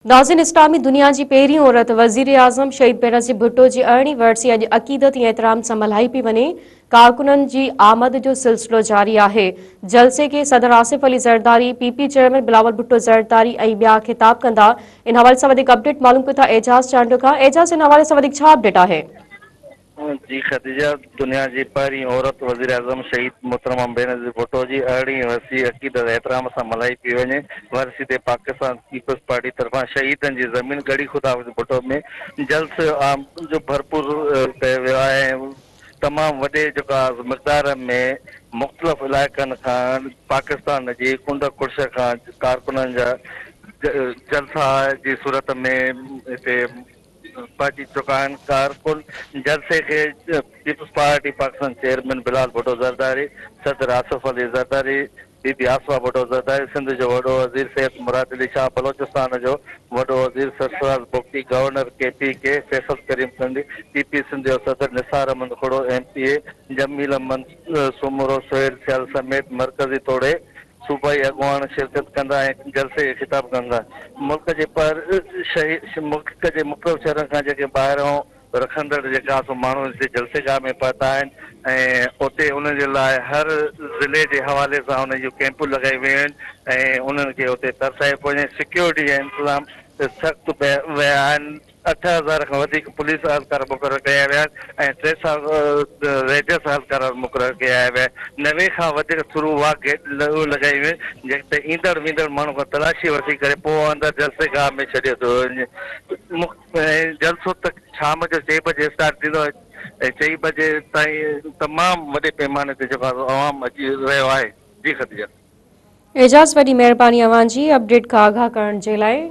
ناظرين اسلامي دنيا جي پهرين عورت وزيراعظم شهيد بينظير ڀٽو جي ارڙهين ورسي اڄ عقيدت ۽ احترام سان ملهائي پئي وڃي، ڪارڪنن جي آمد جو سلسلو جاري آهي، جلسي کي صدر Asif Ali Zardari, P P chairman Bilawal Bhutto Zardari ۽ ٻيا خطاب ڪندا، ان حوالي سان وڌيڪ اپڊيٽ معلوم ڪيون ٿا اعجاز چانڊيو کان، اعجاز ان حوالي سان وڌيڪ ڇا اپڊيٽ آهي؟ جي خديجه دنيا جي پهرين عورت وزيراعظم شهيد محترمه بينظير ڀٽو جي ارڙهين ورسي عقيدت ۽ احترام سان ملهائي پئي وڃي. ورسي تي پاڪستان پيپلز پارٽي طرفان شهيدن جي زمين ڳڙهي خدا بخش ڀٽو ۾ جلسو عام جو ڀرپور ڪيو ويو آهي ۽ تمام وڏي جيڪا مقدار ۾ مختلف علائقن کان پاڪستان جي ڪنڊ ڪڙڇ کان ڪارڪنن جا جلسا جي صورت ۾ هتي پهچي چڪا آهن، ڪارڪن جلسي کي peoples party Pakistan chairman Bilal Bhutto Zardari, صدر آصف علي زرداري، بي بي آصفه ڀٽو زرداري، سنڌ جو وڏو وزير سيد مراد علي شاهه، بلوچستان جو وڏو وزير Sarfraz Bugti, governor K P K Faisal Karim Kundi, P P Sindh جو صدر Nisar Ahmed Khuhro, M P A Jamil Ahmed Soomro, Sohail Sial سميت مرڪزي توڙي صوبائي اڳواڻ شرڪت ڪندا ۽ جلسي کي خطاب ڪندا. ملڪ جي پر ملڪ جي مختلف شهرن کان جيڪي ٻاهران رکندڙ جيڪا سو ماڻهو هتي جلسي گاهه ۾ پهتا آهن ۽ اتي انهن جي لاء هر ضلعي جي حوالي سان انهن جون ڪيمپون لڳايون ويون آهن ۽ انهن کي اتي ترسايو پيو وڃي سيڪيورٽي جا انتظام سخت ويا آهن. 8000 کان وڌيڪ پوليس اهلڪار مقرر ڪيا ويا آهن ۽ 300 رينجرز اهلڪار مقرر ڪيا ويا آهن، 90 کان وڌيڪ ٿرو واڪ گيٽ لڳايون ويون آهن جتي ايندڙ ويندڙ ماڻهن کان تلاشي وٺي ڪري پوء اندر جلسي گاهه ۾ ڇڏيو ٿو وڃي ۽ جلسو ته شام جو چئين بجي اسٽارٽ ٿيندو ۽ چئين بجي تائين تمام وڏي پيماني تي جيڪو آهي عوام اچي رهيو آهي جي خديجه. اعجاز وڏي مهرباني اوهان جي اپڊيٽ کان آگاهه ڪرڻ جي لاء.